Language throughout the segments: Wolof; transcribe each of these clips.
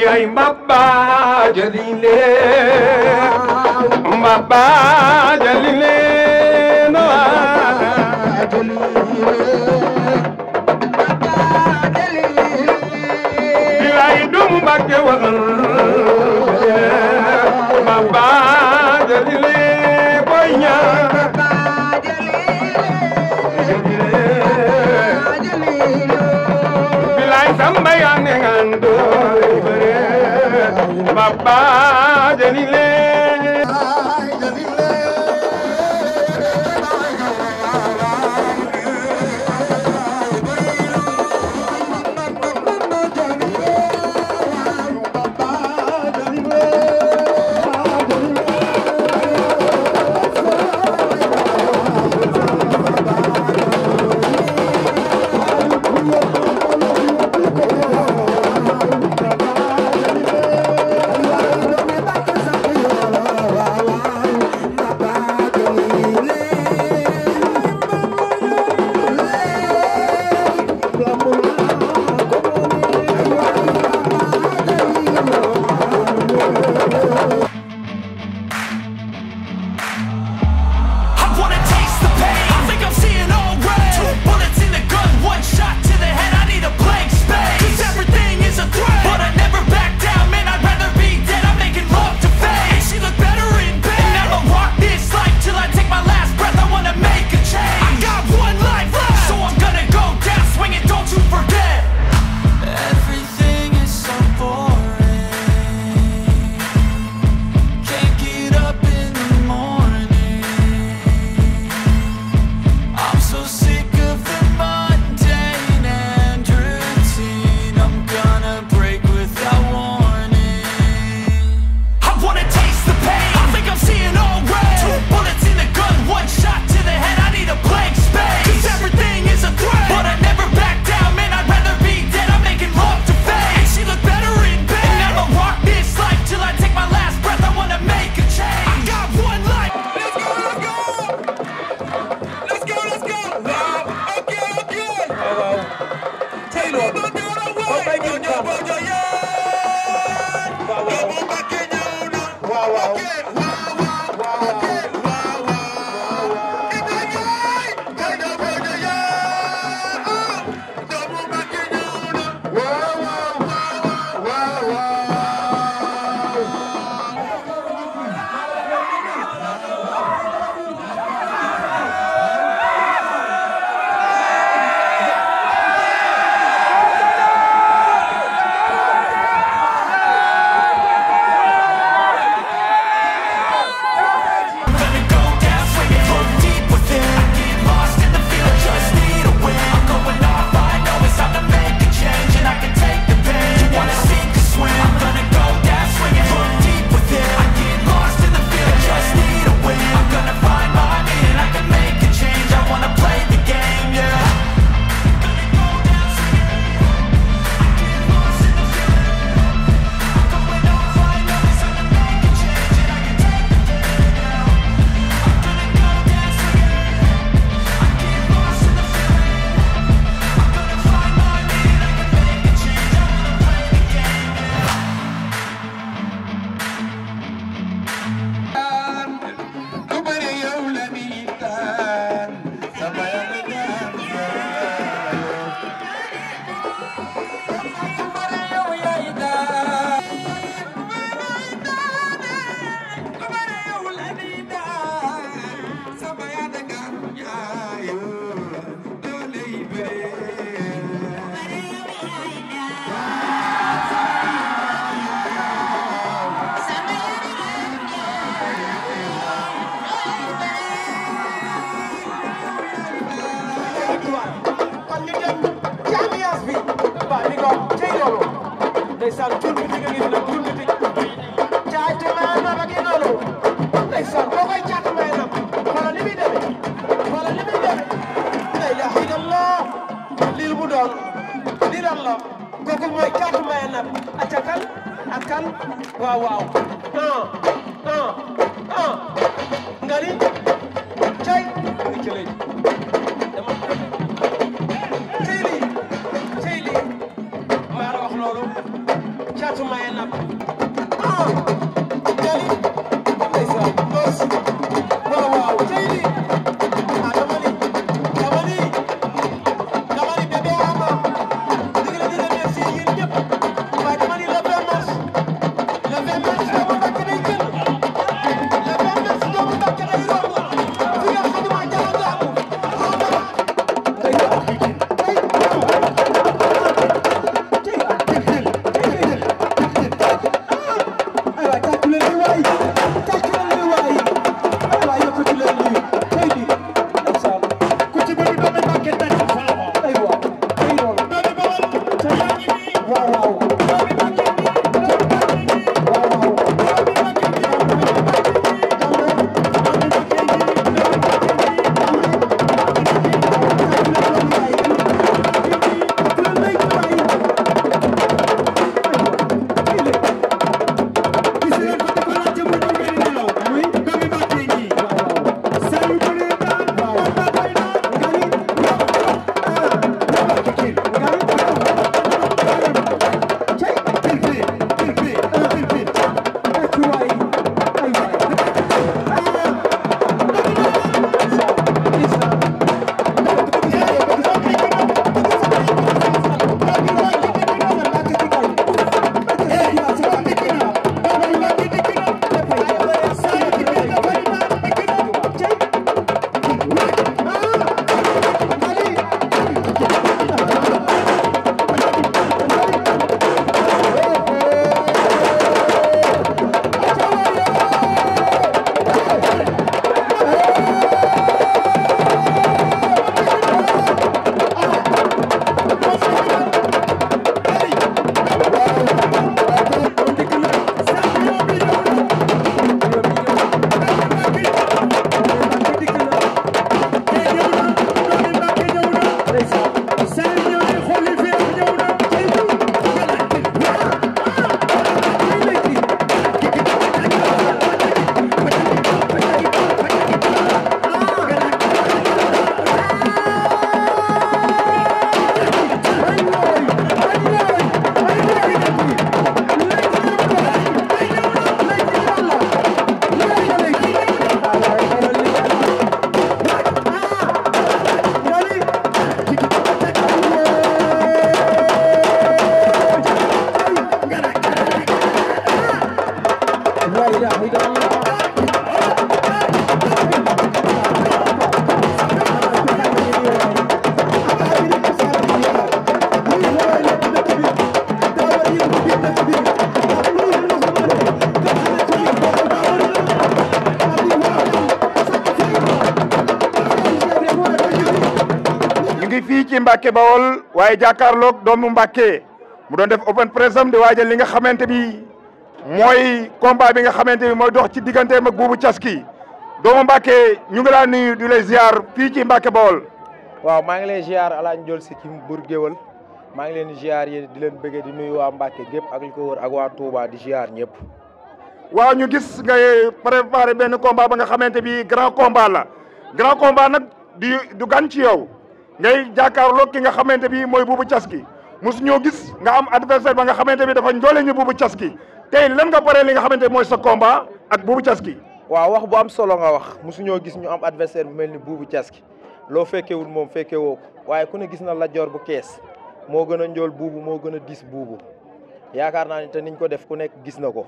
Yaay Mbaba Jalile Mbaba Jalile no Bilay Domou Mbacke waxal Mbaba Jalile boy ñaan Bilay Samba yaa ne ngando Mbaba Jalile ndeysaan tur bi nga gis nag tur bi caatu maa na ba gi noonu ndeysaan boo koy caatu may nag wala li muy demee la ilaha illallah lii bu doon lii lan la kooku mooy caatu maye nab acca kan ak kan waaw waaw nga ni cay nga jëlee dama cey lii maa la wax loolu caatu maye nab nga ni ndeysaan boos waaw waaw cey lii dama ni bébé ama digg la di remercier yéen ñëpp waaye dama ni le 20 mars Domou Mbacke day jël le 20 mars Domou Mbacke day romb fi nga xam ne maa jàll gaamu fii ci Mbacke Bawol waaye jàkkaarloog Domou Mbacke mu doon def open press am di waajal li nga xamante bi mooy combat bi nga xamante bi mooy dox ci digganteem ak Boubou Thiaski Domou Mbacke ñu ngi laa nuyu di lay ziar fii ci Mbacke Bawol. waaw maa ngi lay ziar Alaaji Ndiol si ki Bour Géwal maa ngi leen di ziar yéen di leen bëggee di nuyu waa Mbacke gépp ak li ko wër ak waa Touba di ziar ñëpp. waaw ñu gis ngay préparé benn combat ba nga xamante bi grand combat la grand combat nag du gan ci yow ngay jàkkaarloog ki nga xamante bi mooy Boubou Thiaski mosu ñoo gis nga am adversaire ba nga xamante bi dafa njoole ñu Boubou Thiaski tey lan nga paree li nga xamante bi mooy sa combat ak Boubou Thiaski. waaw wax bu am solo nga wax mosu ñoo gis ñu am adversaire bu mel ni Boubou Thiaski loo fekkewul moom fekke woo ko waaye ku ne gis na la joor bu kees moo gën a njool Boubou moo gën a diis Boubou yaakaar naa ni te niñ ko def ku nekk gis na ko.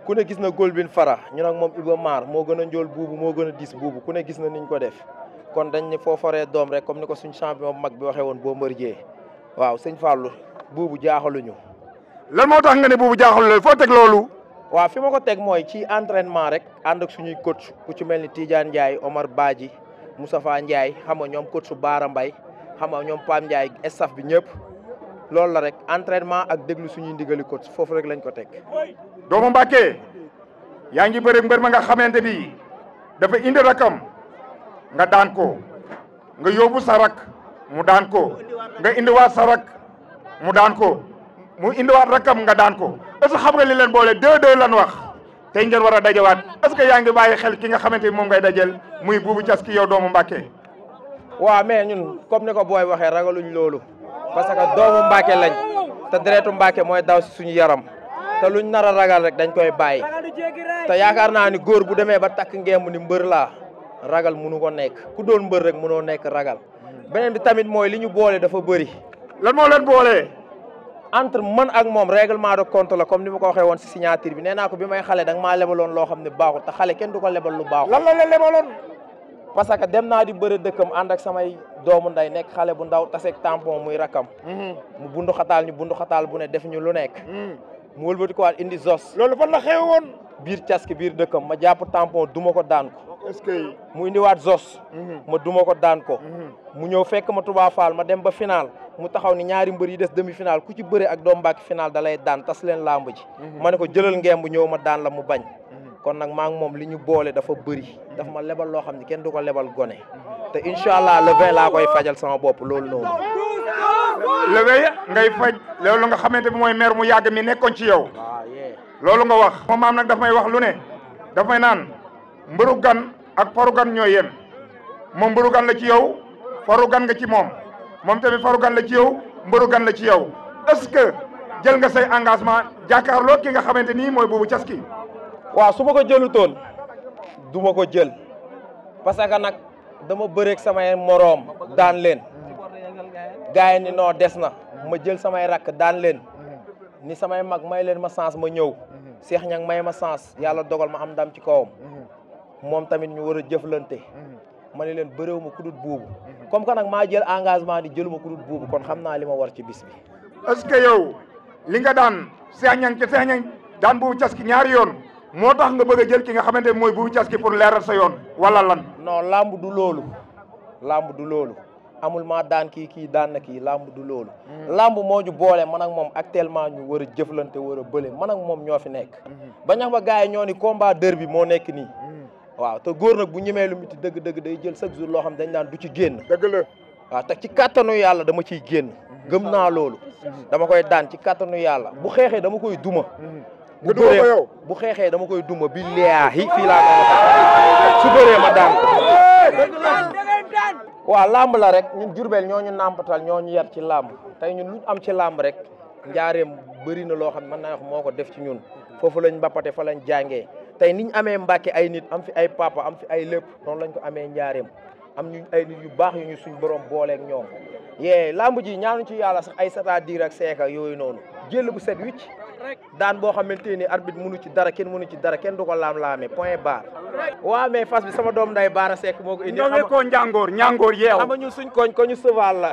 ku ne gis na Golbin Fara ñu nag moom Iba Mar moo gën a njool Boubou moo gën a diis Boubou ku ne gis na niñ ko def kon dañ ne foo faree doom rek comme ni ko suñ champion bu mag bi waxee woon Bombardier waaw sëñ Fallou Boubou jaaxaluñu. lan moo tax nga ne Boubou jaaxalu foo teg loolu. waaw fi ma ko teg mooy ci entraînement rek ànd ak suñuy coach ku ci mel ni Tidiane Ndiaye Omar Badji Moustapha Ndiaye xam nga ñoom coach Baara Mbaye xam nga ñoom Pam Ndiaye staff bi ñëpp loolu la rek entraînement ak déglu suñuy ndigali coach foofu rek lañ ko teg. Domou Mbacke yaa ngi bëri mbër ma nga xamante bi dafa indi rakam nga daan ko nga yóbbu sa rak mu daan ko nga indiwaat sa rak mu daan ko mu indiwaat rakam nga daan ko est-ce que xam nga li leen boole 2-2 lan wax tey ngeen war a dajawaat est-ce que yaa ngi bàyyi xel ki nga xamante ni moom ngay dajel muy Boubou Thiaski yow doomu Mbacke. waaw mais ñun comme ni ko booy waxee ragaluñ loolu parce que doomu Mbacke lañ te deretu Mbacke mooy daw si suñu yaram te luñ nar a ragal rek dañ koy bàyyi te yaakaar naa ni góor bu demee ba takk ngeem ni mbër laa ragal munu ko nekk ku doon mbër rek munoo nekk ragal beneen bi tamit mooy li ñu boole dafa bëri. lan moo leen boole. entre man ak moom règlement de compte la comme ni ma ko waxee woon si signature bi nee naa ko bi may xale da nga maa lebaloon loo xam ne baaxul te xale kenn du ko lebal lu baaxul. lan la leen lebaloon. parce que dem naa di bëri dëkkam ànd ak samay doomu nday nekk xale bu ndaw taseeg tampon muy rakam. mu bundu xataal ñu bundu xataal bu ne def ñu lu nekk. mu wëlbati ko waat indi zos. loolu fan la xew woon. biir Thiaski biir dëkkam ma jàpp tampon duma ko daan ko. est-ce que. mu indiwaat zos. ma duma ko daan ko. mu ñëw fekk ma Touba Fall ma dem ba final mu taxaw ni ñaari mbër yi des demi final ku ci bëre ak Domou Mbacke final da lay daan tas leen làmb ji. ma ne ko jëlal ngeem bu ñëw ma daan la mu bañ. kon nag maa ngi moom li ñu boole dafa bëri dafa ma lebal loo xam ne kenn du ko lebal gone te incha allah le 20 laa koy fajal sama bopp loolu noonu. le 20 ngay faj loolu nga xamante bi mooy maire mu yàgg mi nekkoon ci yow. loolu nga wax. moom maam nag daf may wax lu ne daf may naan mbëru gan ak faru gan ñooy yem moom mbëru gan la ci yow faru gan nga ci moom tamit faru gan la ci yow mbëru gan la ci yow est-ce que jël nga say engagement jàkkaarloo ki nga xamante nii mooy Boubou Thiaski. waaw su ma ko jëlutoon du ma ko jël parce que nag dama bëreeg samay moroom daan leen gars yi ni noo des na ma jël samay rakk daan leen ni samay mag may leen ma sens ma ñëw Cheikh Niang may ma sens yàlla dogal ma am ndam ci kawam moom tamit ñu war a jëflante ma ne leen bëréew ma ku dul Boubou comme que nag maa jël engagement di jëluma ku dul Boubou kon xam naa li ma war ci bis bi. est-ce que yow li nga daan Cheikh Niang ci Cheikh Niang daan Boubou Thiaski ñaari yoon moo tax nga bëgg a jël ki nga xamante ne mooy Boubou Thiaski pour leeral sa yoon wala lan. non lamb du loolu lamb du loolu amul maa daan kii daan na kii lamb du loolu. lamb moo ñu boole man ak moom actuellement ñu war a jëflante war a bële man ak moom ñoo fi nekk. ba ñax ba gars yi ñoo ni combat derby moo nekk nii. waaw te góor nag bu ñemee lu miti dëgg-dëgg day jël chaque jour loo xam dañ naan du ci génn. dëgg la waaw te ci kattanu yàlla dama ciy génn. gëm naa loolu. dama koy daan ci kattanu yàlla bu xeexee dama koy duma. bu bëree bu xeexee dama koy duma billaahi fii laa ko su bëree ma daan ko. waaw làmb la rek ñun Jurbel ñoo ñu nàmpatal ñoo ñu yar ci làmb tey ñun luñ am ci làmb rek njaareem bëri na loo xam ne mën naa wax moo ko def ci ñun foofu lañ mbappate fa lañ jàngee tey niñ amee Mbàkke ay nit am fi ay papa am fi ay lépp noonu lañ ko amee njaareem am ñu ay nit yu baax yu ñu suñ borom booleeg ñoom yee làmb ji ñaanu ci yàlla sax ay c'est-à-dire ak seeka yooyu noonu jël bu set wicc daan boo xamante ni arbitre mënu ci dara kenn mënu ci dara kenn du ko laam-laamee point barre. waaw mais fas bi sama doom nday Baara Seck moo ko indi. ñoo ngi ko ñàngoor yeew. xam nga ñun suñ koñ ko ñu sëval la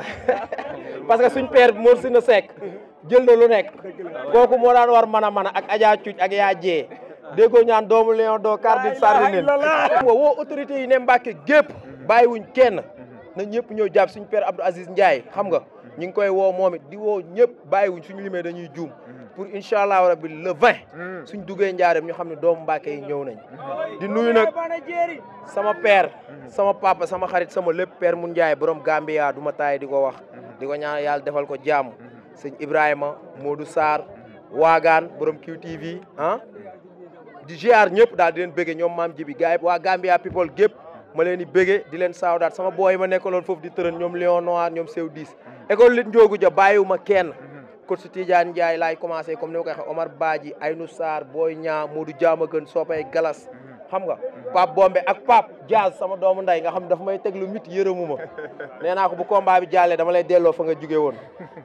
parce que suñ père bi moo si na Seck jël na lu nekk kooku moo daan war mën a ak Adja Cuuc ak yaa jee déggoo ñaan doomu Lion doo cardine sardine woo autorité yi ne Mbàkke gépp bàyyiwuñ kenn na ñëpp ñëw jàpp suñ père Abdou Aziz Ndiaye xam nga ñu ngi koy woo moom it di woo ñëpp bàyyiwuñ suñu limee dañuy juum pour incha allah rabbi le 20 suñ duggee njaareem ñu xam ne doomu Mbàkke yi ñëw nañ di nuyu nag sama père sama papa sama xarit sama lépp père mun Ndiaye borom Gambia du ma taay di ko wax di ko ñaan yàlla defal ko jàmm sëñ Ibrahima Modou Sarr waagaan borom QTV ah di ziar ñëpp daal di leen bëgge ñoom maam jibi gars yi waa Gambia people gépp ma leen di bëgge di leen saawdaat sama booy ma nekkaloon foofu di tërën ñoom Lion Noir ñoom Sew 10 école lit njoogu ja bàyyiwuma kenn coach Tidiane Ndiaye laay commencé comme ni ma koy waxee Omar Badji Aynou Sarr Boy Niang Modou Diamaguène Sopay Galas xam nga Pape Bombe ak Pape Diaz sama doomu nday nga xam dafa may teg lu mit yërëmu ma nee naa ko bu combat bi jàllee dama lay delloo fa nga jóge woon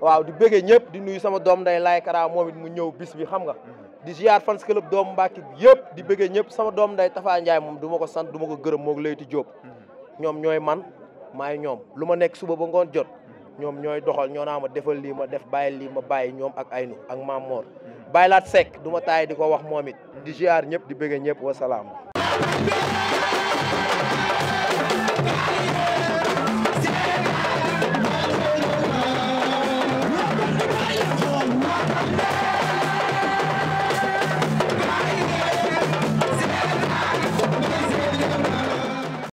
waaw di bëggee ñëpp di nuyu sama doomu nday laay Kara moom it mu ñëw bis bi xam nga di ziar fans club doomu Mbàkke yëpp di bëggee ñëpp sama doomu nday Tafa Ndiaye moom du ma ko sant du ma ko gërëm moog Leyti Diop ñoom ñooy man maay ñoom lu ma nekk suba ba ngoon jot ñoom ñooy doxal ñoo naa ma defal lii ma def bàyyi lii ma bàyyi ñoom ak Aynu ak Maam Mor bàyyi laat Seck du ma taay di ko wax moom it di ziar ñëpp di bëggee ñëpp wasalaam